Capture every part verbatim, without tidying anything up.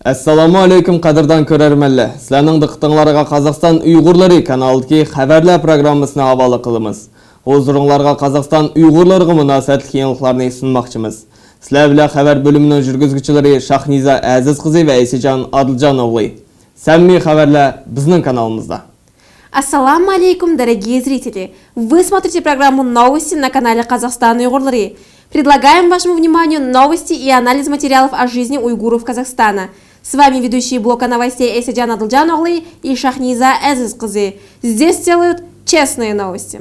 ئەسسالامۇ ئەلەيكۇم، قەدىردان كۆرەرمەنلەر! سىلەرنىڭ دىققىتىڭلارغا قازاقىستان ئۇيغۇرلىرى كانالىدىكى خەۋەرلەر پروگراممىسىنى ھاۋالە قىلىمىز. ھۇزۇرۇڭلارغا قازاقىستان ئۇيغۇرلىرىغا مۇناسىۋەتلىك يېڭىلىقلارنى سۇنماقچىمىز. سىلەر بىلەن خەۋەر بۆلۈمىنىڭ جۈرگۈزگۈچىلىرى شاھنىزا ئەزىز قىزى ۋە ئەيسىجان ئادىلجان ئوغلى. سەمىمىي خەۋەرلەر بىزنىڭ كانالىمىزدا. Ассаламу алейкум, дорогие зрители! Вы смотрите программу «Новости» на канале «Казахстан Уйгурлары». Предлагаем вашему вниманию новости и анализ материалов о жизни уйгуров Казахстана. С вами ведущие блока новостей Эсиджан Адылджан оглы и Шахниза Азиз кызы. Здесь делают честные новости.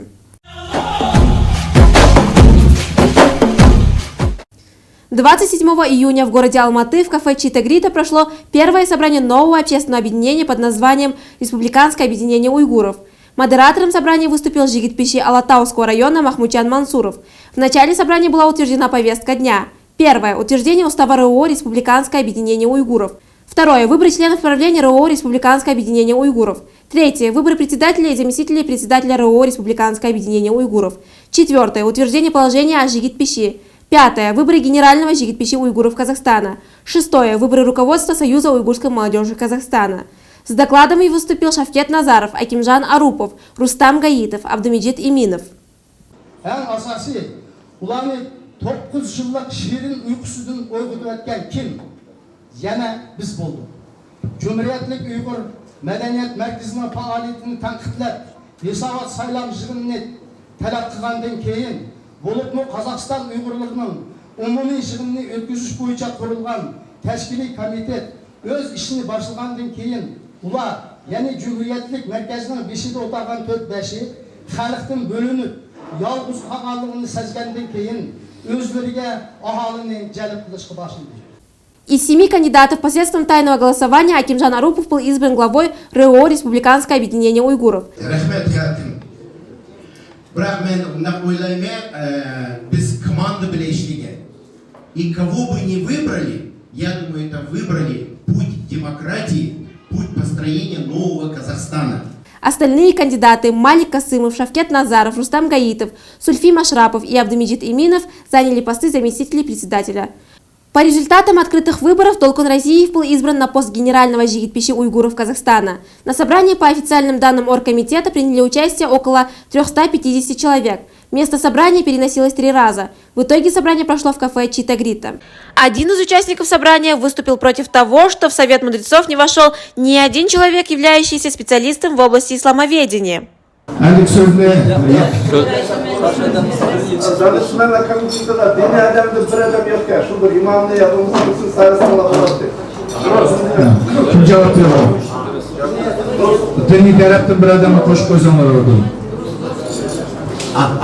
Двадцать седьмого июня в городе Алматы в кафе «Чита Грита» прошло первое собрание нового общественного объединения под названием «Республиканское объединение уйгуров». Модератором собрания выступил жигит-пиши Алатауского района Махмудчан Мансуров. В начале собрания была утверждена повестка дня. Первое. Утверждение устава РО «Республиканское объединение уйгуров». Второе. Выборы членов правления РО «Республиканское объединение уйгуров». Третье. Выборы председателя и заместителей председателя РО «Республиканское объединение уйгуров». Четвёртое. Утверждение положения о жигит-пиши. Пятое. Выборы генерального жигит-пиши уйгуров Казахстана. Шестое. Выборы руководства Союза уйгурской молодёжи Казахстана. С докладами выступил Шавкет Назаров, Акимжан Арупов, Рустам Гаитов, Абдумеджит Иминов. ئەڭ ئاساسىي، ئۇلارنى توققۇز يىللىق شېرىن ئۇيقۇسىدىن ئويغىتىۋەتكەن كىم؟ يەنە بىز بولدۇق. جۇمھۇرىيەتلىك ئۇيغۇر مەدەنىيەت مەركىزىنىڭ پائالىيىتىنى تەنقىدلەپ، ھېسابات سايلام يىغىنىنى تەلەپ قىلغاندىن كېيىن، بولۇپمۇ قازاقىستان ئۇيغۇرلىرىنىڭ ئومۇمىي يىغىنىنى ئۆتكۈزۈش بويىچە قۇرۇلغان تەشكىلىي كومىتېت ئۆز ئىشىنى باشلىغاندىن كېيىن، ئۇلار، يەنى جۇمھۇرىيەتلىك مەركەزنىڭ بېشىدا ئولتۇرغان تۆت بەشى خەلقتىن بۆلۈنۈپ، يالغۇز قالغانلىقىنى سەزگەندىن كېيىن، ئۆزلىرىگە ئاھالىنى جەلپ قىلىشقا باشلىدى. Из семи кандидатов посредством тайного голосования Акимжан Арупов был избран главой РО «Республиканское объединение уйгуров». رەھمەت، خەلقىم. بىراق مەن ئۇنداق ئويلايمەن، ئە، بىز كوماندا بىلەن ئىشلىگەن. И кого бы ни выбрали, я думаю, это выбрали путь демократии, путь построения нового Казахстана. Остальные кандидаты Малик Касымов, Шавкет Назаров, Рустам Гаитов, Сульфим Ашрапов и Абдумеджит Иминов заняли посты заместителей председателя. По результатам открытых выборов Долкун Разиев был избран на пост генерального жигит-пиши уйгуров Казахстана. На собрании, по официальным данным оргкомитета, приняли участие около трёхсот пятидесяти человек. Место собрания переносилось три раза. В итоге собрание прошло в кафе «Чита Грита». Один из участников собрания выступил против того, что в Совет мудрецов не вошёл ни один человек, являющийся специалистом в области исламоведения. Андек сөзіне. Danışmanlar komitetida diniy adamda bir odam yo'qkan, shu bir imomni ya bo'lmasa birisini saylasanglar bo'ladi. Kim javob beradi? Diniy tarafdan bir odamni qo'shib qo'ysanglar bo'ladi.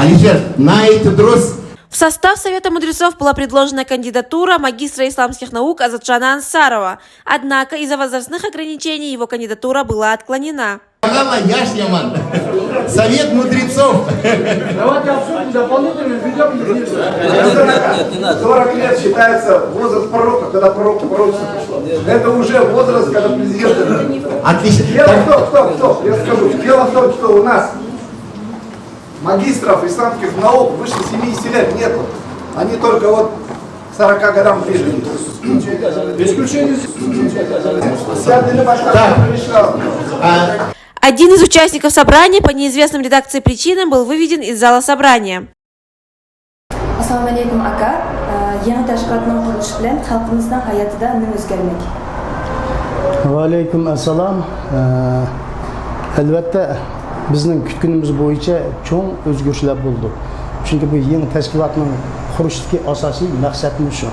Alisher, на это трос. В состав Совета мудрецов была предложена кандидатура магистра исламских наук Азатжана Ансарова, однако из-за возрастных ограничений его кандидатура была отклонена. Ағалар, яш яман. Совет мудрецов. Давайте обсудим дополнительно, введём. Сорок лет считается возраст пророка, когда пророк пророчество пришло. Это уже возраст, когда президент. Отлично. Дело в том, стоп, стоп, стоп, я скажу. Дело в том, что у нас магистров исламских наук выше семидесяти лет нету. Они только вот к сорока годам ближе. Исключение. Так. А, один из участников собрания по неизвестным редакции причинам был выведен из зала собрания. ئەسسالامۇ ئەلەيكۇم ئاكا. يېڭى تەشكىلاتنىڭ قۇرۇلۇشى بىلەن خەلقىمىزنىڭ ھاياتىدا نېمە ئۆزگەرمەك؟ ۋەئەلەيكۇم ئەسسالام. ئەلۋەتتە، بىزنىڭ كۈتكىنىمىز بويىچە چوڭ ئۆزگىرىشلەر بولىدۇ. چۈنكى بۇ يېڭى تەشكىلاتنىڭ قۇرۇشتىكى ئاساسىي مەقسەتمۇ شۇ.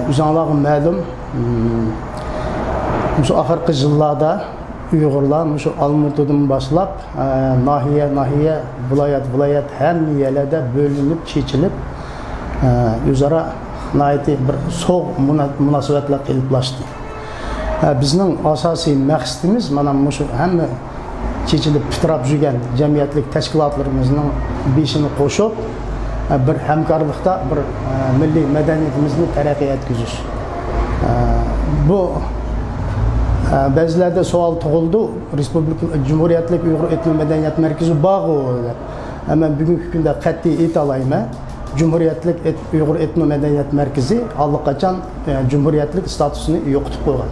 ئۆزۈڭلارغا مەلۇم، مۇشۇ ئاخىرقى يىللاردا ئۇيغۇرلار مۇشۇ ئالمۇتىدىن باشلاپ، ئە، ناھىيە، ناھىيە، ۋىلايەت، ۋىلايەت، ھەممە يەرلەردە بۆلۈنۈپ، چېچىلىپ، ئە، ئۆزئارا ناھايىتى بىر سوغۇق مۇنا-، مۇناسىۋەتلەر قېلىپلاشتى. ئە، بىزنىڭ ئاساسىي مەقسىتىمىز مانا مۇشۇ ھەممە چېچىلىپ پىتىراپ يۈرگەن جەمئىيەتلىك تەشكىلاتلىرىمىزنىڭ بېشىنى قوشۇپ، بىر ھەمكارلىقتا بىر مىللىي مەدەنىيىتىمىزنى تەرەققىي يەتكۈزۈش. بۇ، بەزىلەردە سوئال تۇغۇلىدۇ، رېسپۇبلىكا، جۇمھۇرىيەتلىك ئۇيغۇر ئېتنو مەدەنىيەت مەركىزى بارغۇ دەپ. مەن بۈگۈنكى كۈندە قەتئىي ئېيتالايمەن، جۇمھۇرىيەتلىك ئېت-، ئۇيغۇر ئېتنو مەدەنىيەت مەركىزى ئاللىقاچان، ئە، جۇمھۇرىيەتلىك ستاتۇسىنى يوقىتىپ قويغان.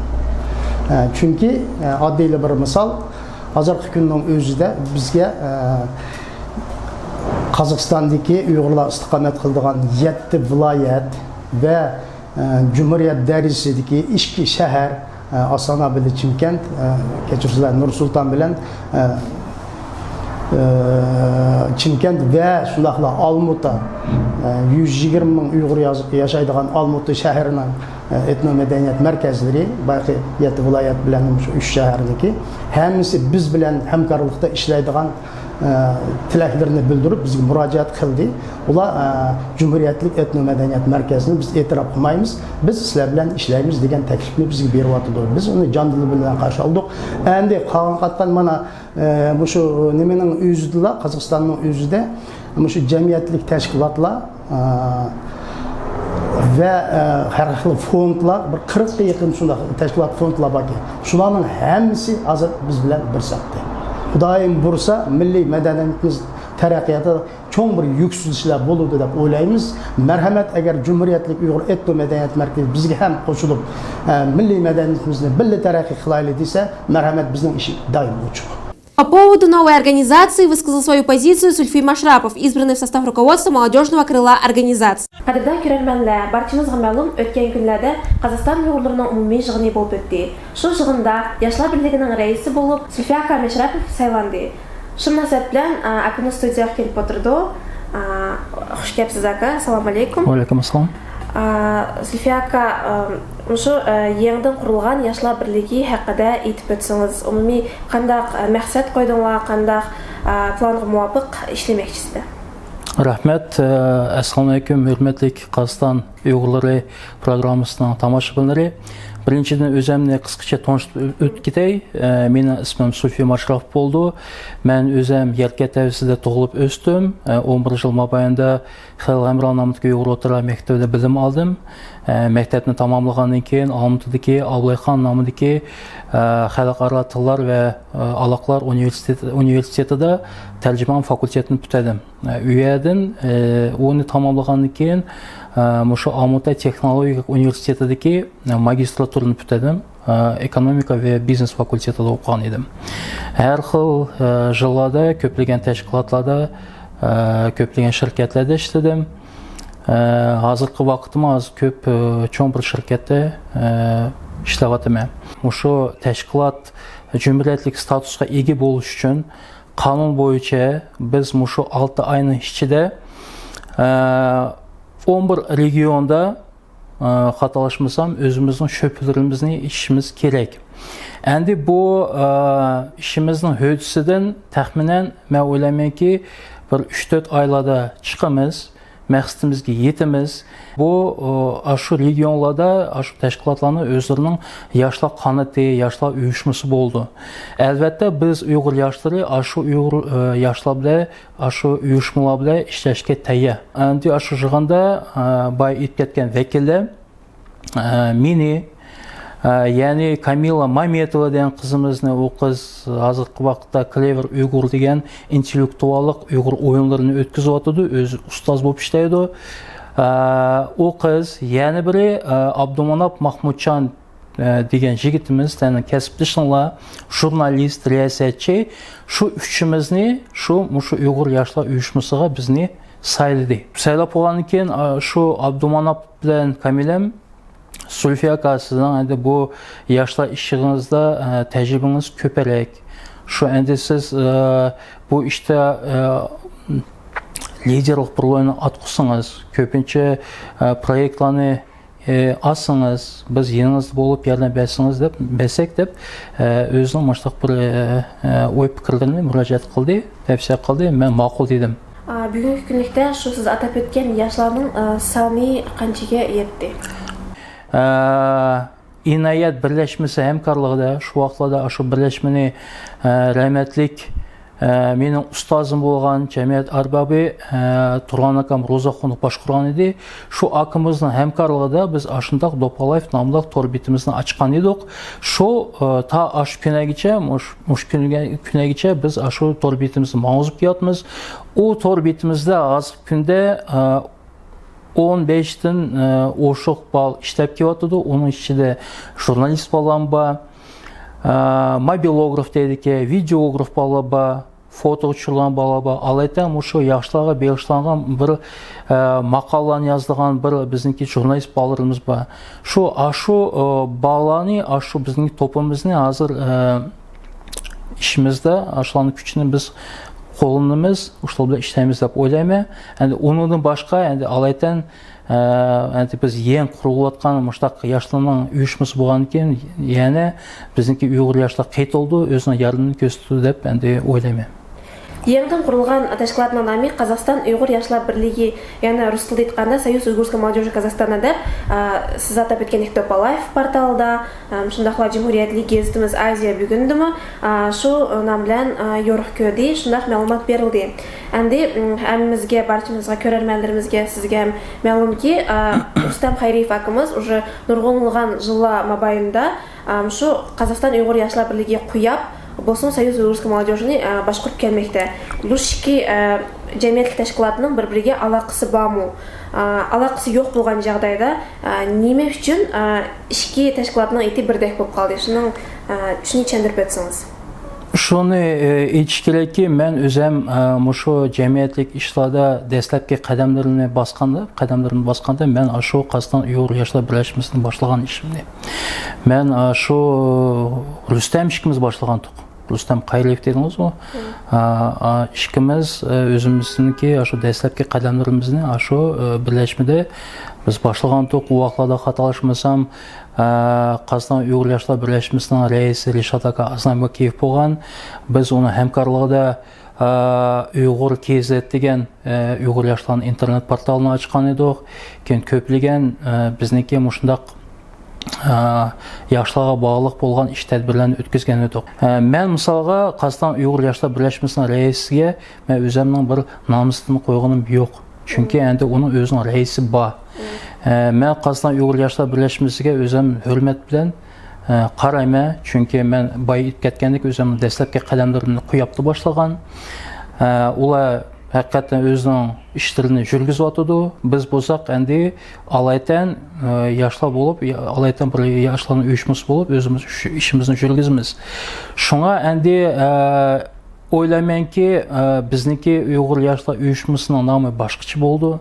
ئە، چۈنكى، ئە، ئاددىي بىر مىسال، ھازىرقى كۈننىڭ ئۆزىدە بىزگە، ئە، قازاقىستاندىكى ئۇيغۇرلار ئىستىقامەت قىلىدىغان يەتتە ۋىلايەت ۋە، ئە، جۇمھۇرىيەت دەرىجىسىدىكى ئىككى شەھەر، ئە، ئاستانا بىلەن چىمكەنت، ئە، كەچۈرسىلەر، نۇرسۇلتان بىلەن، ئە، ئە، چىمكەنت ۋە شۇنداقلا ئالمۇتا، ئە، يۈز يىگىرمە مىڭ ئۇيغۇر ياز-، ياشايدىغان ئالمۇتا شەھىرىنىڭ، ئە، ئېتنو مەدەنىيەت مەركەزلىرى، بايىقى يەتتە ۋىلايەت بىلەن شۇ ئۈچ شەھەرنىڭكى، ھەممىسى بىز بىلەن ھەمكارلىقتا ئىشلەيدىغان، ئە، تىلەكلىرىنى بىلدۈرۈپ، بىزگە مۇراجىئەت قىلدى. ئۇلار، ئە، جۇمھۇرىيەتلىك ئېتنو مەدەنىيەت مەركەزىنى بىز ئېتىراپ قىلمايمىز، بىز سىلەر بىلەن ئىشلەيمىز دېگەن تەكلىپنى بىزگە بېرىۋاتىدۇ. بىز ئۇنى جان دىل بىلەن قارشى ئالدۇق. ئەمدى قالغان قاتقان مانا، ئە، مۇشۇ نېمىنىڭ ئۆزىدىلا، قازاقىستاننىڭ ئۆزىدە مۇشۇ جەمئىيەتلىك تەشكىلاتلار، ئە، ۋە، ئە، ھەر خىل فوندلار، بىر قىرىققا يېقىن شۇنداق تەشكىلات فوندلار باركەن. شۇلارنىڭ ھەممىسى ھازىر بىز بىلەن بىر سەپتە. خۇدايىم بۇيرۇسا، مىللىي مەدەنىيىتىمىز تەرەققىياتىدا چوڭ بىر يۈكسىلىشلەر بولىدۇ دەپ ئويلايمىز. مەرھەمەت، ئەگەر جۇمھۇرىيەتلىك ئۇيغۇر ئېتنو مەدەنىيەت مەركىزى بىزگە ھەم قوشۇلۇپ، ئە، مىللىي مەدەنىيىتىمىزنى بىللە تەرەققىي قىلايلى دېسە، مەرھەمەت، بىزنىڭ ئىشىك دائىم ئوچۇق. По поводу новой организации высказал свою позицию Сульфи Машрапов, избранный в состав руководства молодёжного крыла организации. قەدىردان كۆرەرمەنلەر، بارچىمىزغا مەلۇم، ئۆتكەن كۈنلەردە قازاقىستان ئۇيغۇرلىرىنىڭ ئومۇمىي يىغىنى بولۇپ ئۆتتى. شۇ يىغىندا ياشلار بىرلىكىنىڭ رەئىسى بولۇپ زۇلفىيە ئاكا مەشرەپوف سايلاندى. شۇ مۇناسىۋەت بىلەن، ئا، ئاكىمىز ستۇدىيەگە كېلىپ ئولتۇردى. ئا، خۇش كەپسىز ئاكا، ئەسسالامۇ ئەلەيكۇم. ۋەئەلەيكۇم ئەسسالام. ئا، زۇلفىيە ئاكا، ئا، مۇشۇ، ئا، يېڭىدىن قۇرۇلغان ياشلار بىرلىكى ھەققىدە ئېيتىپ ئۆتسىڭىز، ئومۇمىي قانداق، ئا، مەقسەت قويدۇڭلار، قانداق، ئا، پىلانغا مۇۋاپىق ئىشلىمەكچىسىلەر؟ رەھمەت، ئە، ئەسسالامۇ ئەلەيكۇم، ھۆرمەتلىك قازاقىستان ئۇيغۇرلىرى پروگراممىسىنىڭ تاماشىبىنلىرى. بىرىنچىدىن، ئۆزۈمنى قىسقىچە تونۇشتۇرۇپ ئۆتۈپ كېتەي. ئە، مېنىڭ ئىسمىم سۇلفى ماشراف بولىدۇ. مەن ئۆزۈم يەركەنت تەۋىسىدە تۇغۇلۇپ ئۆستۈم. ئە، ئون بىر يىل مابەينىدە خەلىل ھەمرا نامىدىكى ئۇيغۇر ئوتتۇرا مەكتىۋىدە بىلىم ئالدىم. ئە، مەكتەپنى تاماملىغاندىن كېيىن، ئالمۇتىدىكى ئابلايخان نامىدىكى، ئە، خەلقئارا تىللار ۋە، ئە، ئالاقىلار ئۇنىۋېرسىتېتى، ئۇنىۋېرسىتېتىدا تەرجىمىھان فاكۇلتېتىنى پۈتتۈردۈم. ئۇ يەردىن، ئى، ئۇنى تاماملىغاندىن كېيىن، ئى، مۇشۇ ئالمۇتا تېخنولوگىيە ئۇنىۋېرسىتېتىدىكى، ئى، ماگىستراتۇرىنى پۈتتۈردۈم. ئى، ئېكونومىكا ۋە بىزنېس فاكۇلتېتىدا ئوقۇغان ئىدىم. ھەر خىل، ئى، يىللاردا كۆپلىگەن تەشكىلاتلاردا، ئى، كۆپلىگەن شىركەتلەردە ئىشلىدىم. ئى، ھازىرقى ۋاقىتتا ھازىر كۆپ، ئى، چوڭ بىر شىركەتتە، ئى، ئىشلەۋاتىمەن. مۇشۇ تەشكىلات جۇمھۇرىيەتلىك ستاتۇسقا ئىگە بولۇش ئۈچۈن قانۇن بويىچە بىز مۇشۇ ئالتە ئاينىڭ ئىچىدە، ئە، ئون بىر رېگىيوندا، ئە، خاتالاشمىسام، ئۆزىمىزنىڭ شۆبىلىرىمىزنى ئېچىشىمىز كېرەك. ئەمدى بۇ، ئە، ئىشىمىزنىڭ ھۆددىسىدىن تەخمىنەن مەن ئويلايمەنكى، بىر ئۈچ تۆت ئايلاردا چىقىمىز. مەقسىتىمىزگە يېتىمىز. بۇ، ئاشۇ رېگىيونلاردا ئاشۇ تەشكىلاتلارنىڭ ئۆزلىرىنىڭ ياشلار قانىتى، ياشلار ئۇيۇشمىسى بولىدۇ. ئەلۋەتتە، بىز ئۇيغۇر ياشلىرى ئاشۇ ئۇيغۇر، ئە، ياشلار بىلەن، ئاشۇ ئۇيۇشمىلار بىلەن ئىشلەشكە تەييار. ئەمدى ئاشۇ يىغىندا، ئە، بايا ئېيتىپ كەتكەن ۋەكىللەر، ئە، مېنى، ئە، يەنى كامىلا مامېتوۋا دېگەن قىزىمىزنى، ئۇ قىز ھازىرقى ۋاقىتتا كلېۋېر ئۇيغۇر دېگەن ئىنتېللېكتۇاللىق ئۇيغۇر ئويۇنلىرىنى ئۆتكۈزۈۋاتىدۇ، ئۆزى ئۇستاز بولۇپ ئىشلەيدۇ. ئە، ئۇ قىز، يەنە بىرى، ئە، ئابدۇماناپ ماخمۇتجان، ئە، دېگەن يىگىتىمىز، سەن كەسىپدىشىڭلار، ژۇرنالىست، رىياسەتچى، شۇ ئۈچىمىزنى شۇ، مۇشۇ ئۇيغۇر ياشلار ئۇيۇشمىسىغا بىزنى سايلىدى. سايلاپ بولغاندىن كېيىن، ئا، شۇ ئابدۇماناپ بىلەن كامىلەم، زۇلفىيە ئاكا، سىزنىڭ ئەمدى بۇ ياشلار ئىشىڭىزدا، ئە، تەجرىبىڭىز كۆپرەك. شۇ ئەمدى سىز، ئە، بۇ ئىشتا، ئە، لىدېرلىق بىر رولنى ئاتقۇزسىڭىز، كۆپىنچە، ئە، پرويېكتلارنى، ئە، ئالسىڭىز، بىز يېنىڭىزدا بولۇپ ياردەم بەرسىڭىز دەپ، بەرسەك دەپ، ئە، ئۆزىنىڭ مۇشۇنداق بىر، ئە، ئە، ئوي پىكىرلىرىنى مۇراجىئەت قىلدى، تەۋسىيە قىلدى. مەن ماقۇل دېدىم. ئا، بۈگۈنكى كۈنلۈكتە شۇ سىز ئاتاپ ئۆتكەن ياشلارنىڭ، ئا، سانى قانچىگە يەتتى؟ ئا، ئىنايەت بىرلەشمىسى ھەمكارلىقىدا شۇ ۋاقىتلاردا شۇ بىرلەشمىنى، ئا، رەھمەتلىك، ئا، مېنىڭ ئۇستازىم بولغان جەمئىيەت ئەربابى، ئا، تۇرغان ئاكام روزاخۇنوف باشقۇرغان ئىدى. شۇ ئاكىمىزنىڭ ھەمكارلىقىدا بىز ئاشۇنداق دوپالايف ناملىق تور بېتىمىزنى ئاچقان ئىدۇق. شۇ، ئا، تا ئاشۇ كۈنگىچە، مۇش-، مۇشۇ كۈنگە، كۈنگىچە بىز ئاشۇ تور بېتىمىزنى ماڭغۇزۇپ كېلىۋاتىمىز. ئۇ تور بېتىمىزدە ھازىرقى كۈندە، ئا، ئون بەشتىن ئوشۇق بال ئىشلەپ كېلىۋاتىدۇ. ئۇنىڭ ئىچىدە ژۇرنالىست بالام بار، موبىلوگراف دەيدىكەن، ۋىدېئوگراف بالام بار، فوتوغا چۈشۈرگەن بالام بار. ئالايىتەن مۇشۇ ياشلارغا بېغىشلانغان بىر ماقالىلارنى يازىدىغان بىر بىزنىڭكى ژۇرنالىست بالىلىرىمىز بار. شۇ ئاشۇ بالىلارنى، ئاشۇ بىزنىڭ توپىمىزنى ھازىر ئىشىمىزدە ئاشۇلارنىڭ كۈچىنى بىز قوللىنىمىز، ئۇشۇلار بىلەن ئىشلەيمىز دەپ ئويلايمەن. ئەمدى ئۇنىڭدىن باشقا، ئەمدى ئالايىتەن، ئە، ئەمدى بىز يېڭى قۇرۇلۇۋاتقان مۇشۇنداق ياشلارنىڭ ئۇيۇشمىسى بولغاندىن كېيىن، يەنە بىزنىڭكى ئۇيغۇر ياشلار قېتىلىدۇ، ئۆزىنىڭ ياردىمىنى كۆرسىتىدۇ دەپ ئەمدى ئويلايمەن. يېڭىدىن قۇرۇلغان تەشكىلاتنىڭ نامى قازاقىستان ئۇيغۇر ياشلار بىرلىكى، يەنى رۇس تىلىدا ئېيتقاندا سوюз уйгурской молодёжи Казахстана دەپ، ئە، سىز ئاتاپ ئۆتكەندەك توپالايېف پورتالىدا، ئە، شۇنداقلا جۇمھۇرىيەتلىك گېزىتىمىز ئازىيا بۈگۈندىمۇ، ئە، شۇ نام بىلەن، ئە، يورۇق كۆردى، شۇنداق مەلۇمات بېرىلدى. ئەمدى، م، ھەممىمىزگە، بارچىمىزغا، كۆرەرمەنلىرىمىزگە، سىزگە ھەم مەلۇمكى، ئە، رۇستەم خەيرىيېف ئاكىمىز уже نۇرغۇنلىغان يىللار مابەينىدە، ئە، شۇ قازاقىستان ئۇيغۇر ياشلار بىرلىكى قۇياپ بولسۇن سويۇز ئۇيغۇرسكىي مالاديوژىنى، ئە، باشقۇرۇپ كەلمەكتە. بۇ ئىككى، ئە، جەمئىيەتلىك تەشكىلاتنىڭ بىر-بىرىگە ئالاقىسى بارمۇ؟ ئە، ئالاقىسى يوق بولغان جاغدايدا، ئە، نېمە ئۈچۈن، ئە، ئىككى تەشكىلاتنىڭ ئېتى بىردەك بولۇپ قالدى؟ شۇنىڭ، ئە، شۇنى چۈشەندۈرۈپ ئۆتسىڭىز. شۇنى، ئە، ئېيتىش كېرەككى، مەن ئۆزۈم، ئە، مۇشۇ جەمئىيەتلىك ئىشلاردا دەسلەپكى قەدەملىرىمنى باسقاندا، قەدەملىرىمنى باسقاندا، مەن ئاشۇ قازاقىستان ئۇيغۇر ياشلار بىرلەشمىسىدىن باشلىغان ئىشىمنى. مەن، ئە، شۇ رۇستەم ئىككىمىز باشلىغانتۇق. رۇستەم قايرىيېف دېدىڭىزغۇ؟ ئا، ئا، ئىككىمىز، ئە، ئۆزىمىزنىڭكى ئاشۇ دەسلەپكى قەدەملىرىمىزنى ئاشۇ، ئە، بىرلەشمىدە بىز باشلىغانتۇق. ئۇ ۋاقىتلاردا خاتالاشمىسام، ئە، قازاقىستان ئۇيغۇر ياشلار بىرلەشمىسىنىڭ رەئىسى رىشات ئاكا ئازنامباكىيېف بولغان. بىز ئۇنىڭ ھەمكارلىقىدا، ئە، ئۇيغۇر كېزېت دېگەن، ئە، ئۇيغۇر ياشلارنىڭ ئىنتېرنېت پورتالىنى ئاچقان ئىدۇق. كېيىن كۆپلىگەن، ئە، بىزنىڭكى مۇشۇنداق ئە، ياشلارغا باغلىق بولغان ئىش تەدبىرلەرنى ئۆتكۈزگەن ئىدۇق. ئە، مەن مىسالغا قازاقىستان ئۇيغۇر ياشلار بىرلەشمىسىنىڭ رەئىسىگە مەن ئۆزۈمنىڭ بىر نامزىتىمنى قويغىنىم يوق. چۈنكى ئەمدى ئۇنىڭ ئۆزىنىڭ رەئىسى بار. ئە، مەن قازاقىستان ئۇيغۇر ياشلار بىرلەشمىسىگە ئۆزۈم ھۆرمەت بىلەن، ئە، قارايمەن. چۈنكى مەن بايا ئېيتىپ كەتكەندەك ئۆزۈمنىڭ دەسلەپكى قەدەملىرىمنى قۇياپتا باشلىغان. ئە، ئۇلار ھەقىقەتەن ئۆزىنىڭ ئىشلىرىنى يۈرگۈزۈۋاتىدۇ. بىز بولساق ئەمدى ئالايىتەن، ئە، ياشلار بولۇپ، يا-، ئالايىتەن بىر ياشلارنىڭ ئۇيۇشمىسى بولۇپ، ئۆزىمىز شۇ ئىشىمىزنى يۈرگۈزىمىز. شۇڭا ئەمدى، ئە، ئويلايمەنكى، ئە، بىزنىڭكى ئۇيغۇر ياشلار ئۇيۇشمىسىنىڭ نامى باشقىچە بولىدۇ.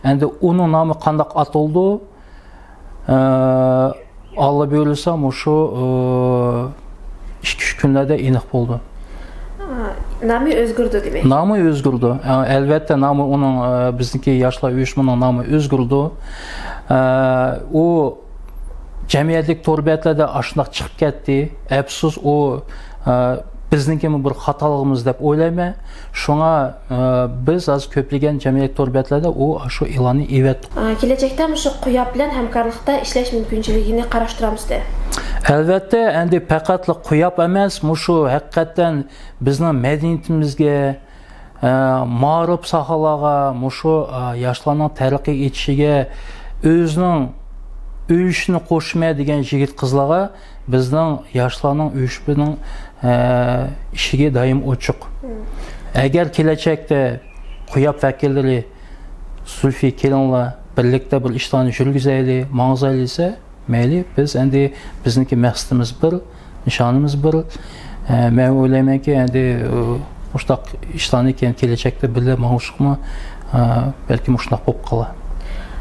ئەمدى ئۇنىڭ نامى قانداق ئاتىلىدۇ؟ ئە، ئاللا بۇيرۇسا، مۇشۇ، ئە، ئىككى-ئۈچ كۈنلەردە ئېنىق بولىدۇ. ئا، نامى ئۆزگىرىدۇ دېمەك. نامى ئۆزگىرىدۇ. ئە، ئەلۋەتتە، نامى ئۇنىڭ، ئە، بىزنىڭكى ياشلار ئۇيۇشمىنىڭ نامى ئۆزگىرىدۇ. ئە، ئۇ جەمئىيەتلىك تور بەتلەردە ئاشۇنداق چىقىپ كەتتى. ئەپسۇس، ئۇ، ئە، بىزنىڭكىمۇ بىر خاتالىقىمىز دەپ ئويلايمەن. شۇڭا، ئە، بىز ھازىر كۆپلىگەن جەمئىيەت تور بەتلەردە ئۇ، شۇ ئېلاننى ئېۋەتتۇق. ئا، كېلەچەكتە مۇشۇ قۇياپ بىلەن ھەمكارلىقتا ئىشلەش مۇمكىنچىلىكىنى قاراشتۇرامسىز؟ ئەلۋەتتە، ئەمدى پەقەتلا قۇياپ ئەمەس، مۇشۇ ھەقىقەتەن بىزنىڭ مەدەنىيىتىمىزگە، ئە، مائارىپ ساھەلەرگە، مۇشۇ، ئە، ياشلارنىڭ تەرەققىي ئېتىشىگە ئۆزىنىڭ ئۈلۈشىنى قوشىمەن دېگەن يىگىت قىزلارغا بىزنىڭ ياشلارنىڭ ئۇيۇشمىنىڭ، ئە، ئىشىكى دائىم ئوچۇق. ئەگەر كېلەچەكتە قۇياپ ۋەكىللىرى، زۇلفى، كېلىڭلار، بىرلىكتە بىر ئىشلارنى يۈرگۈزەيلى، ماڭزايلى دېسە، مەيلى، بىز ئەمدى بىزنىڭكى مەقسىتىمىز بىر، نىشانىمىز بىر. ئە، مەن ئويلايمەنكى، ئەمدى، ئۇ، مۇشۇنداق ئىشلارنى كېيىن كېلەچەكتە بىللە ماڭغۇچقىمۇ، ئە، بەلكىم مۇشۇنداق بولۇپ قالار.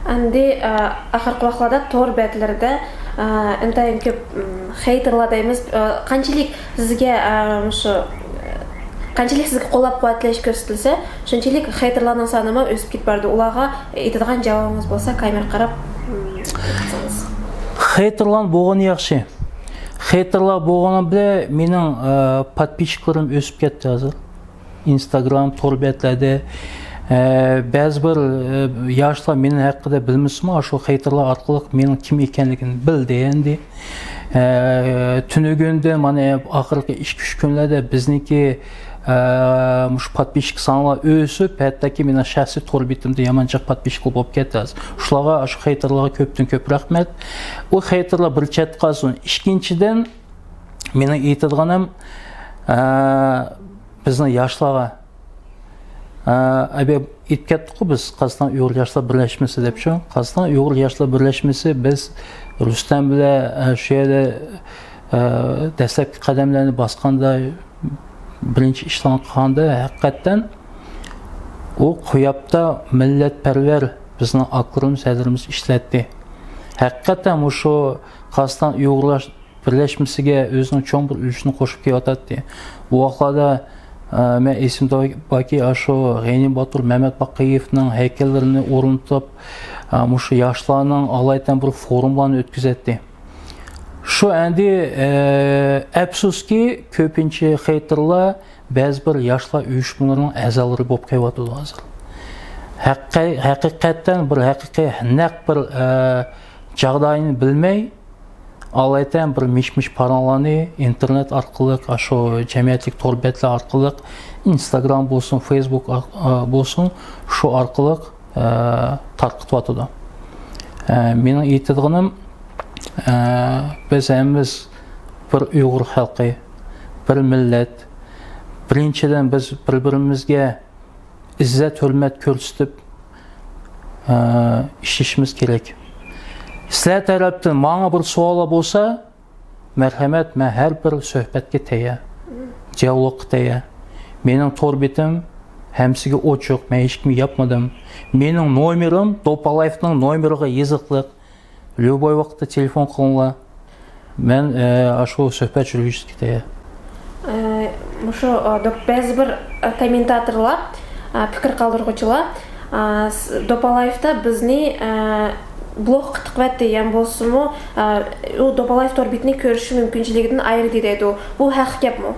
ئەمدى، ئە، ئاخىرقى ۋاقىتلاردا تور بەتلىرىدە، ئە، ئىنتايىن كۆپ، م، خېيتېرلار دەيمىز، ئە، قانچىلىك سىزگە، ئە، مۇشۇ، ئە، قانچىلىك سىزگە قوللاپ-قۇۋۋەتلەش كۆرسىتىلسە، شۇنچىلىك خېيتېرلارنىڭ سانىمۇ ئۆسۈپ كېتىپ بارىدۇ. ئۇلارغا ئېيتىدىغان جاۋابىڭىز بولسا، كامېرا قاراپ، م، ئېيتسىڭىز. خېيتېرلار بولغىنى ياخشى. خېيتېرلار بولغىنى بىلەن مېنىڭ، ئە، پادپىسچىكلىرىم ئۆسۈپ كەتتى ھازىر. ئىنستاگرام، تور بەتلەردە، ئە، بەزى بىر، ئە، ياشلار مېنىڭ ھەققىدە بىلمىسىمۇ، ئاشۇ خېيتېرلار ئارقىلىق مېنىڭ كىم ئىكەنلىكىنى بىلدى ئەمدى. ئە، تۈنۈگۈندىن مانا ئاخىرقى ئىككى-ئۈچ كۈنلەردە بىزنىڭكى، ئە، مۇشۇ پادپىسچىك سانلار ئۆسۈپ، ھەتتاكى مېنىڭ شەخسىي تور بېتىمدە يامان جىق پادپىسچىكلار بولۇپ كەتتى ھازىر. شۇلارغا، ئاشۇ خېيتېرلارغا كۆپتىن كۆپ رەھمەت. ئۇ خېيتېرلار بىر چەتكە قالسۇن. ئىككىنچىدىن، مېنىڭ ئېيتىدىغىنىم، ئە، بىزنىڭ ياشلارغا، ئە، ئەبە ئېيتىپ كەتتۇققۇ بىز، قازاقىستان ئۇيغۇر ياشلار بىرلەشمىسى دەپ شۇ. قازاقىستان ئۇيغۇر ياشلار بىرلەشمىسى، بىز رۇستەم بىلەن، ئە، شۇ يەردە، ئە، دەسلەپكى قەدەملەرنى باسقاندا، بىرىنچى ئىشلارنى قىلغاندا، ھەقىقەتەن ئۇ قۇياپتا مىللەتپەرۋەر بىزنىڭ ئاكىلىرىمىز، ھەدىلىرىمىز ئىشلەتتى. ھەقىقەتەن مۇشۇ قازاقىستان ئۇيغۇرلار بىرلەشمىسىگە ئۆزىنىڭ چوڭ بىر ئۈلۈشىنى قوشۇپ كېلىۋاتاتتى. بۇ ۋاقىتلاردا، ئە، مەن ئېسىمدە باركى، ئاشۇ غېنى باتۇر، مەمەت باقىيېۋنىڭ ھەيكەللىرىنى ئورنىتىپ، ئە، مۇشۇ ياشلارنىڭ ئالايىتەن بىر فورۇملارنى ئۆتكۈزەتتى. شۇ ئەمدى، ئە، ئەپسۇسكى، كۆپىنچە خېتىرلار بەزى بىر ياشلار ئۇيۇشمىلىرىنىڭ ئەزالىرى بولۇپ قېلىۋاتىدۇ ھازىر. ھەققەي-، ھەقىقەتەن بىر ھەقىقىي نەق بىر، ئە، جاغدايىنى بىلمەي، ئالايىتەن بىر مىش-مىش پاراڭلارنى ئىنتېرنېت ئارقىلىق، ئاشۇ جەمئىيەتلىك تور بەتلەر ئارقىلىق، ئىنستاگرام بولسۇن، فېيسبۇك ئار-، ئە، بولسۇن، شۇ ئارقىلىق، ئە، تارقىتىۋاتىدۇ. ئە، مېنىڭ ئېيتىدىغىنىم، ئە، بىز ھەممىمىز بىر ئۇيغۇر خەلقى، بىر مىللەت. بىرىنچىدىن، بىز بىر-بىرىمىزگە ئىززەت-ھۆرمەت كۆرسىتىپ، ئە، ئىشلىشىمىز كېرەك. سىلەر تەرەپتىن ماڭا بىر سوئاللار بولسا، مەرھەمەت، مەن ھەر بىر سۆھبەتكە تەييار، دىيالوگقا تەييار. مېنىڭ تور بېتىم ھەممىسىگە ئوچۇق، مەن ھېچكىمگە ياپمىدىم. مېنىڭ نومېرىم دوپالايېۋنىڭ نومېرىغا يېزىقلىق. ليۇبوي ۋاقىتتا تېلېفون قىلىڭلار. مەن، ئە، ئاشۇ سۆھبەت يۈرگۈزۈشكە تەييار. ئە، مۇشۇ، ئە، دوپ-، بەزى بىر، ئە، كوممېنتاتورلار، ئە، پىكىر قالدۇرغۇچىلار، ئە، س-، دوپالايېۋتا بىزنى، ئە، بلوك قىلىۋەتتى، يەنى بولسىمۇ، ئە، ئۇ دوپالايېۋ تور بېتىنى كۆرۈش مۇمكىنچىلىكىدىن ئايرىدى دەيدۇ. بۇ ھەق گەپمۇ؟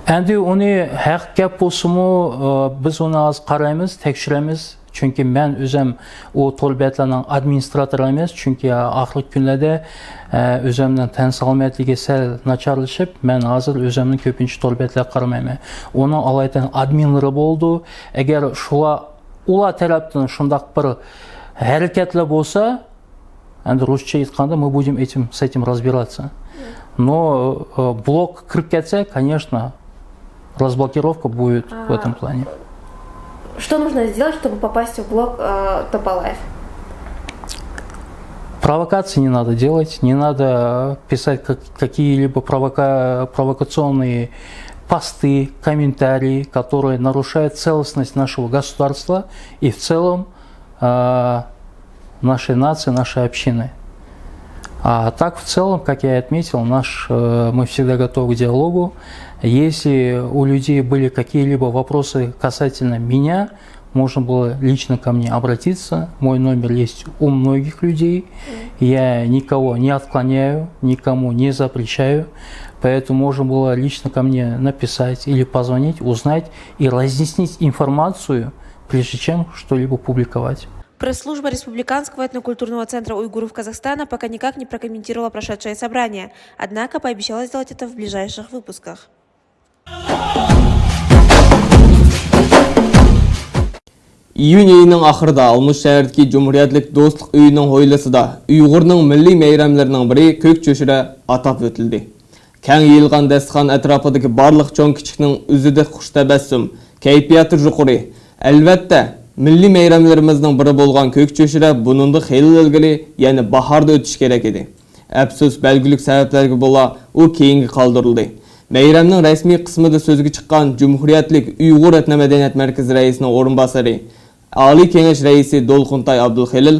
ئەمدى ئۇنى ھەق گەپ بولسىمۇ، ئە، بىز ئۇنى ھازىر قارايمىز، تەكشۈرىمىز. چۈنكى مەن ئۆزۈم ئۇ تور بەتلەرنىڭ ئادمىنىستراتورى ئەمەس، چۈنكى ئاخىرقى كۈنلەردە، ئە، ئۆزۈمنىڭ تەن سالامەتلىكى سەل ناچارلىشىپ، مەن ھازىر ئۆزۈمنىڭ كۆپىنچە تور بەتلەرگە قارىمايمەن. ئۇنىڭ ئالايىتەن ئادمىنلىرى بولىدۇ. ئەگەر شۇلار، ئۇلار تەرەپتىن شۇنداق بىر ھەرىكەتلەر بولسا، ئەمدى رۇسچە ئېيتقاندا، мы будем этим, с этим разбираться. Но, ئە، بلوكقا كىرىپ كەتسە، конечно, разблокировка будет в этом плане. Что нужно сделать, чтобы попасть в блок, э, Топалаев? Провокации не надо делать, не надо писать как-, какие-либо провока-, провокационные посты, комментарии, которые нарушают целостность нашего государства и в целом, э, нашей нации, нашей общины. А так, в целом, как я и отметил, наш, э, мы всегда готовы к диалогу. Если у людей были какие-либо вопросы касательно меня, можно было лично ко мне обратиться. Мой номер есть у многих людей. Я никого не отклоняю, никому не запрещаю. Поэтому можно было лично ко мне написать или позвонить, узнать и разъяснить информацию, прежде чем что-либо публиковать. Пресс-служба Республиканского этнокультурного центра уйгуров Казахстана пока никак не прокомментировала прошедшее собрание, однако пообещала сделать это в ближайших выпусках. ئىيۇن ئېيىنىڭ ئاخىرىدا ئالمۇت شەھىرىدىكى جۇمھۇرىيەتلىك دوستلۇق ئۆيىنىڭ ھويلىسىدا ئۇيغۇرنىڭ مىللىي مەيرەملىرىنىڭ بىرى كۆك چۆشۈرە ئاتاپ ئۆتۈلدى. كەڭ يېيىلغان داستىخان ئەتراپىدىكى بارلىق چوڭ-كىچىكنىڭ يۈزىدە خۇش تەبەسسۇم، كەيپىياتى يۇقىرى. ئەلۋەتتە، مىللىي مەيرەملىرىمىزنىڭ بىرى بولغان كۆك چۆشۈرە بۇنىڭدىن خېلى ئىلگىرى، يەنى باھاردا ئۆتۈشى كېرەك ئىدى. ئەپسۇس، بەلگىلىك سەۋەبلەرگە بولا، ئۇ كېيىنگە قالدۇرۇلدى. مەيرەمنىڭ رەسمىي قىسمىدا سۆزگە چىققان جۇمھۇرىيەتلىك ئۇيغۇر ئېتنو مەدەنىيەت مەركىزى رەئىسىنىڭ ئورۇنباسارى، ئالىي كېڭەش رەئىسى دولقۇنتاي ئابدۇلخېلىل،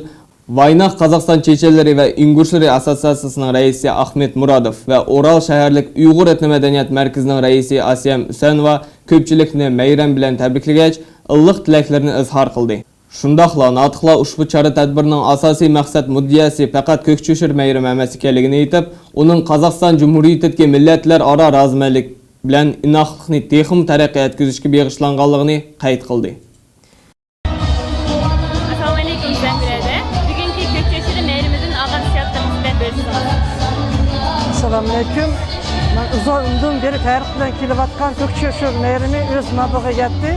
ۋايناخ قازاقىستان چېچەنلىرى ۋە ئۇيغۇرلىرى ئاسسوتسىياتسىيىسىنىڭ رەئىسى ئاخمېت مۇرادوف ۋە ئورال شەھەرلىك ئۇيغۇر ئېتنو مەدەنىيەت مەركىزىنىڭ رەئىسى ئاسىيەم ئۈسەنوۋا كۆپچىلىكنى مەيرەم بىلەن تەبرىكلىگەچ، ئىللىق تىلەكلىرىنى ئىزھار قىلدى. شۇنداقلا ناتىقلار ئۇشبۇ چارە تەدبىرىنىڭ ئاساسىي مەقسەت مۇددىئاسى پەقەت كۆك چۆشۈرە مەيرىمى ئەمەس ئىكەنلىكىنى ئېيتىپ، ئۇنىڭ قازاقىستان جۇمھۇرىيىتىدىكى مىللەتلەر ئارا رازىمەنلىك بىلەن ئىناقلىقنى تېخىمۇ تەرەققىي ئەتكۈزۈشكە بېغىشلانغانلىقىنى قەيت قىلدى. ئەسسالامۇئەلەيكۇم، سەن بۇرادەر. بۈگۈنكى كۆك چۆشۈرە مەيرىمىدىن ئالغان ھېسسىياتلىرىڭىز بىلەن بۆلۈشسىڭىز. ئەسسالامۇئەلەيكۇم. مەن ئۇزۇندىن بېرى تەييارلىق بىلەن كېلىۋاتقان كۆك چۆشۈرە مەيرىمى ئۆز مابىغىغا يەتتى.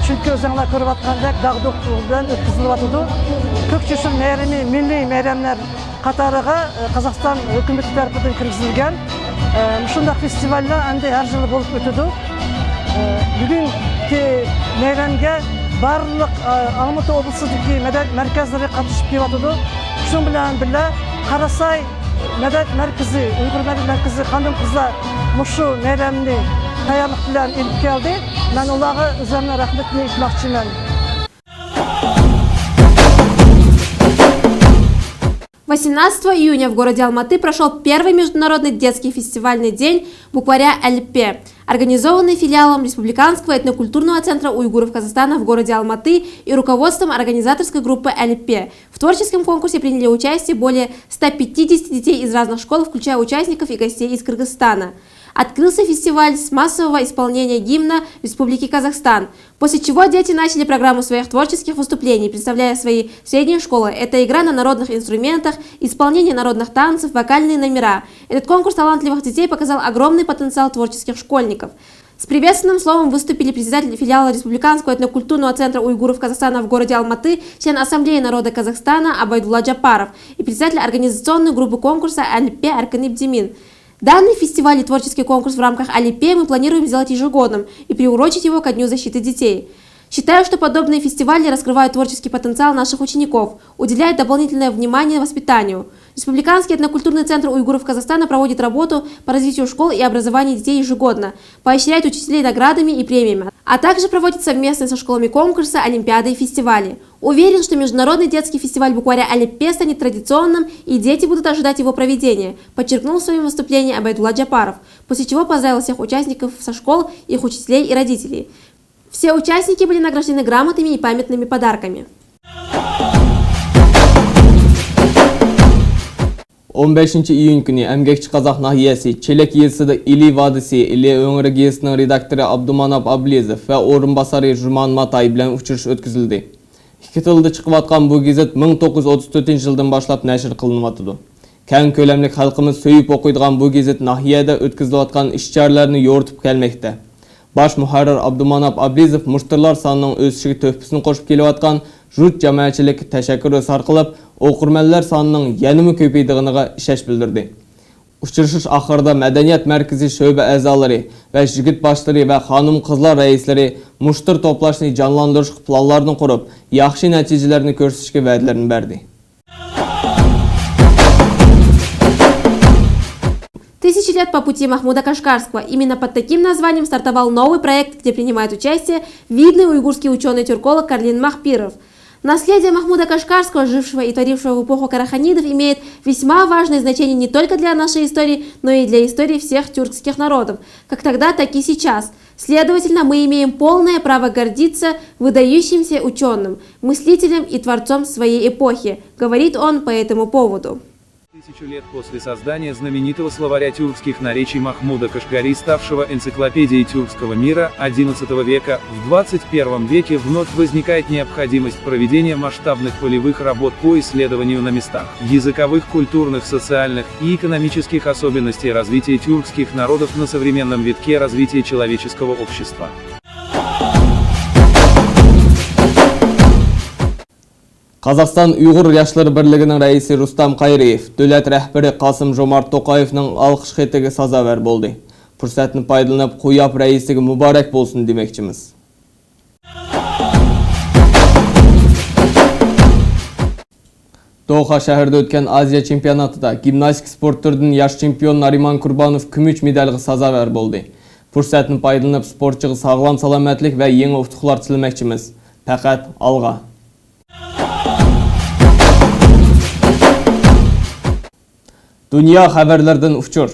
چۈنكى ئۆزۈڭلار كۆرۈۋاتقاندەك داغدۇغىلىق بىلەن ئۆتكۈزۈلۈۋاتىدۇ. كۆك چۆشۈرە مەيرىمى مىللىي مەيرەملەر قاتارىغا، ئە، قازاقىستان ھۆكۈمىتى تەرىپىدىن كىرگۈزۈلگەن، ئە، مۇشۇنداق فېستىۋاللار ئەمدى ھەر يىلى بولۇپ ئۆتىدۇ. ئە، بۈگۈن مەيدانغا بارلىق، ئە، ئالمۇتا ئوبلاستىدىكى مەدەنىيەت مەركەزلىرى قاتنىشىپ كېلىۋاتىدۇ. شۇنىڭ بىلەن بىللە، قاراساي مەدەنىيەت مەركىزى، ئۇيغۇر مەدەنىيەت مەركىزى خانىم-قىزلار مۇشۇ مەيداننى تەييارلىق بىلەن ئېلىپ كەلدى. مەن ئۇلارغا ئۆزۈمنىڭ رەھمىتىمنى ئېيتماقچىمەن. Восемнадцатого июня в городе Алматы прошёл первый международный детский фестивальный день букваря Әліппе, организованный филиалом Республиканского этнокультурного центра уйгуров Казахстана в городе Алматы и руководством организаторской группы Әліппе. В творческом конкурсе приняли участие более ста пятидесяти детей из разных школ, включая участников и гостей из Кыргызстана. Открылся фестиваль с массового исполнения гимна Республики Казахстан, после чего дети начали программу своих творческих выступлений, представляя свои средние школы. Это игра на народных инструментах, исполнение народных танцев, вокальные номера. Этот конкурс талантливых детей показал огромный потенциал творческих школьников. С приветственным словом выступили председатель филиала Республиканского этнокультурного центра уйгуров Казахстана в городе Алматы, член Ассамблеи народа Казахстана Абайдулла Джапаров и председатель организационной группы конкурса Әліппе Аркын Ибдимин. Данный фестиваль и творческий конкурс в рамках Әліппе мы планируем сделать ежегодным и приурочить его ко Дню защиты детей. Считаю, что подобные фестивали раскрывают творческий потенциал наших учеников, уделяют дополнительное внимание воспитанию. Республиканский этнокультурный центр уйгуров Казахстана проводит работу по развитию школ и образованию детей ежегодно, поощряет учителей наградами и премиями, а также проводит совместные со школами конкурсы, олимпиады и фестивали. Уверен, что международный детский фестиваль букваря Әліппе станет традиционным, и дети будут ожидать его проведения, подчеркнул в своём выступлении Абайдулла Джапаров, после чего поздравил всех участников со школ, их учителей и родителей. Все участники были награждены грамотами и памятными подарками. ئون بەشىنچى ئىيۇن كۈنى ئەمگەكچى قازاق ناھىيەسى چېلەك يېزىسىدا ئىلى ۋادىسى ئىلى ئۆڭرى گېزىتىنىڭ رېداكتورى ئابدۇماناپ ئابلىزوف ۋە ئورۇنباسارى ژۇمان ماتاي بىلەن ئۇچرىشىش ئۆتكۈزۈلدى. ئىككى تىلدا چىقىۋاتقان بۇ گېزىت مىڭ توققۇز يۈز ئوتتۇز تۆتىنچى يىلدىن باشلاپ نەشر قىلىنىۋاتىدۇ. كەڭ كۆلەملىك خەلقىمىز سۆيۈپ ئوقۇيدىغان بۇ گېزىت ناھىيەدە ئۆتكۈزۈلۈۋاتقان ئىش-چارىلەرنى يورۇتۇپ كەلمەكتە. باش مۇھەررىر ئابدۇماناپ ئابلىزوف مۇشتەرىلەر سانىنىڭ ئۆسۈشىگە تۆھپىسىنى قوشۇپ كېلىۋاتقان جۇت جامائەتچىلىككە تەشەككۈر ئىزھار قىلىپ، ئوقۇرمەنلەر سانىنىڭ يەنىمۇ كۆپىيىدىغىنىغا ئىشەنچ بىلدۈردى. ئۇچرىشىش ئاخىرىدا مەدەنىيەت مەركىزى شۆبە ئەزالىرى ۋە يىگىت باشلىرى ۋە خانىم-قىزلار رەئىسلىرى مۇشتەرى توپلاشنى جانلاندۇرۇشقا پىلانلارنى قۇرۇپ، ياخشى نەتىجىلەرنى كۆرسىتىشكە ۋەدىلەرنى بەردى. Тысячи лет по пути Махмуда Кашгарского. Именно под таким названием стартовал новый проект, где принимает участие видный уйгурский учёный-тюрколог Карлин Махпиров. Наследие Махмуда Кашгарского, жившего и творившего в эпоху караханидов, имеет весьма важное значение не только для нашей истории, но и для истории всех тюркских народов, как тогда, так и сейчас. Следовательно, мы имеем полное право гордиться выдающимся учёным, мыслителем и творцом своей эпохи, говорит он по этому поводу. Тысячу лет после создания знаменитого словаря тюркских наречий Махмуда Кашгари, ставшего энциклопедией тюркского мира одиннадцатого века, в двадцать первом веке вновь возникает необходимость проведения масштабных полевых работ по исследованию на местах языковых, культурных, социальных и экономических особенностей развития тюркских народов на современном витке развития человеческого общества. قازاقىستان ئۇيغۇر ياشلىرى بىرلىكىنىڭ رەئىسى رۇستەم قايرىيېف دۆلەت رەھبىرى قاسىم جومارت توقايېۋنىڭ ئالقىش خېتىگە سازاۋەر بولدى. پۇرسەتنى پايدىلىنىپ، قۇياپ رەئىسىگە مۇبارەك بولسۇن دېمەكچىمىز. دوخا شەھىرىدە ئۆتكەن ئازىيا چېمپىيوناتىدا گىمناستىكا سپورت تۈرىدىن ياش چېمپىيون نارىمان قۇربانوف كۈمۈش مېدالغا سازاۋەر بولدى. پۇرسەتنى پايدىلىنىپ، سپورتچىغا ساغلام سالامەتلىك ۋە يېڭى ئۇتۇقلار تىلىمەكچىمىز. پەقەت ئالغا! دۇنيا خەۋەرلىرىدىن ئۇچۇر.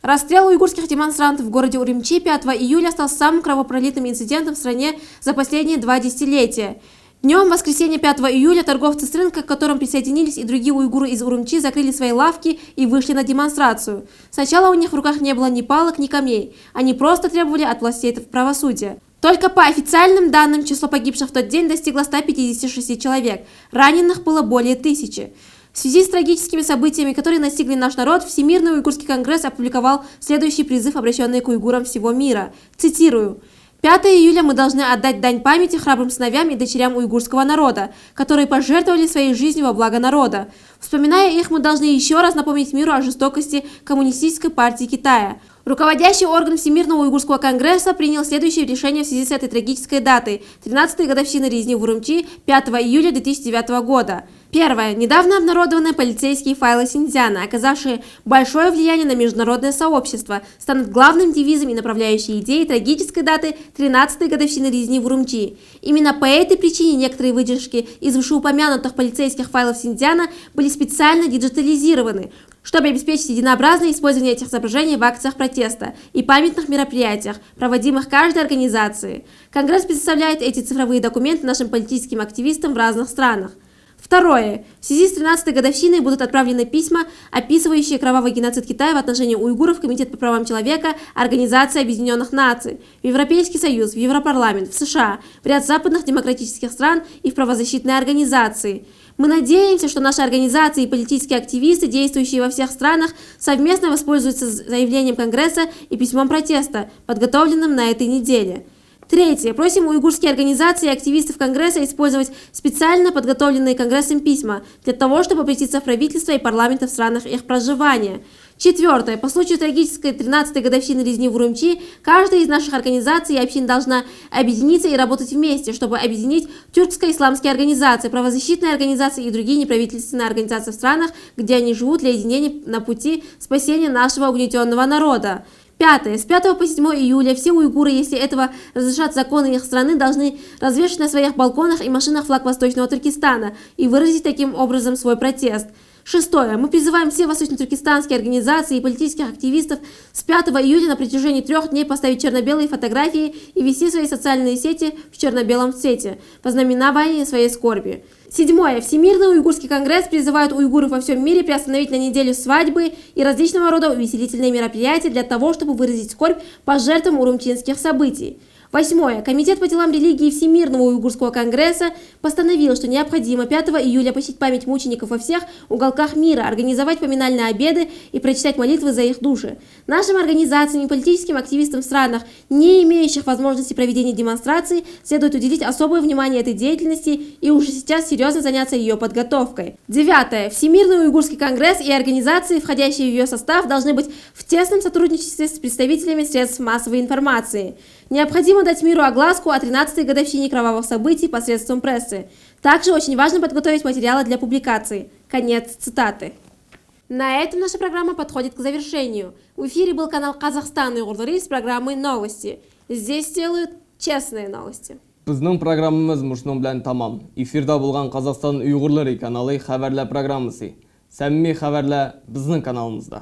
Расстрел уйгурских демонстрантов в городе Урумчи пятого июля стал самым кровопролитным инцидентом в стране за последние два десятилетия. Днём воскресенья пятого июля торговцы с рынка, к которым присоединились и другие уйгуры из Урумчи, закрыли свои лавки и вышли на демонстрацию. Сначала у них в руках не было ни палок, ни камней. Они просто требовали от властей правосудия. Только по официальным данным, число погибших в тот день достигло ста пятидесяти шести человек, раненых было более тысячи. В связи с трагическими событиями, которые настигли наш народ, Всемирный уйгурский конгресс опубликовал следующий призыв, обращённый к уйгурам всего мира. Цитирую: Пятое июля мы должны отдать дань памяти храбрым сыновьям и дочерям уйгурского народа, которые пожертвовали своей жизнью во благо народа. Вспоминая их, мы должны ещё раз напомнить миру о жестокости Коммунистической партии Китая. Руководящий орган Всемирного уйгурского конгресса принял следующее решение в связи с этой трагической датой, тринадцатой годовщины резни в Урумчи, пятого июля две тысячи девятого года. Первое. Недавно обнародованные полицейские файлы Синьцзяна, оказавшие большое влияние на международное сообщество, станут главным девизом и направляющей идеей трагической даты тринадцатой годовщины резни в Урумчи. Именно по этой причине некоторые выдержки из вышеупомянутых полицейских файлов Синьцзяна были специально диджитализированы, чтобы обеспечить единообразное использование этих изображений в акциях протеста и памятных мероприятиях, проводимых каждой организацией. Конгресс предоставляет эти цифровые документы нашим политическим активистам в разных странах. Второе. В связи с тринадцатой годовщиной будут отправлены письма, описывающие кровавый геноцид Китая в отношении уйгуров, в Комитет по правам человека Организации Объединённых Наций, в Европейский Союз, в Европарламент, в С Ш А, в ряд западных демократических стран и в правозащитные организации. Мы надеемся, что наши организации и политические активисты, действующие во всех странах, совместно воспользуются заявлением Конгресса и письмом протеста, подготовленным на этой неделе. Третье. Просим уйгурские организации и активистов Конгресса использовать специально подготовленные Конгрессом письма для того, чтобы обратиться в правительства и парламенты в странах их проживания. Четвёртое. По случаю трагической тринадцатой годовщины резни в Урумчи каждая из наших организаций и общин должна объединиться и работать вместе, чтобы объединить тюркско-исламские организации, правозащитные организации и другие неправительственные организации в странах, где они живут, для единения на пути спасения нашего угнетённого народа. Пятое. С пятого по седьмое июля все уйгуры, если этого разрешат законы их страны, должны развешать на своих балконах и машинах флаг Восточного Туркестана и выразить таким образом свой протест. Шестое. Мы призываем все восточно-туркестанские организации и политических активистов с пятого июля на протяжении трёх дней поставить черно-белые фотографии и вести свои социальные сети в черно-белом цвете в ознаменование своей скорби. Седьмое. Всемирный уйгурский конгресс призывает уйгуров во всём мире приостановить на неделю свадьбы и различного рода увеселительные мероприятия для того, чтобы выразить скорбь по жертвам урумчинских событий. Восьмое. Комитет по делам религии Всемирного уйгурского конгресса постановил, что необходимо пятого июля почтить память мучеников во всех уголках мира, организовать поминальные обеды и прочитать молитвы за их души. Нашим организациям и политическим активистам в странах, не имеющих возможности проведения демонстраций, следует уделить особое внимание этой деятельности и уже сейчас серьёзно заняться её подготовкой. Девятое. Всемирный уйгурский конгресс и организации, входящие в её состав, должны быть в тесном сотрудничестве с представителями средств массовой информации. Необходимо дать миру огласку о тринадцатой годовщине кровавых событий посредством прессы. Также очень важно подготовить материалы для публикации. Конец цитаты. На этом наша программа подходит к завершению. В эфире был канал «Казахстан уйгурлары» с программой «Новости». Здесь делают честные новости. بىزنىڭ پروگراممىمىز مۇشۇنىڭ بىلەن تامام. ئېفىردا بولغان قازاقىستان ئۇيغۇرلىرى كانالى خەۋەرلەر پروگراممىسى. سەمىمىي خەۋەرلەر بىزنىڭ كانالىمىزدا.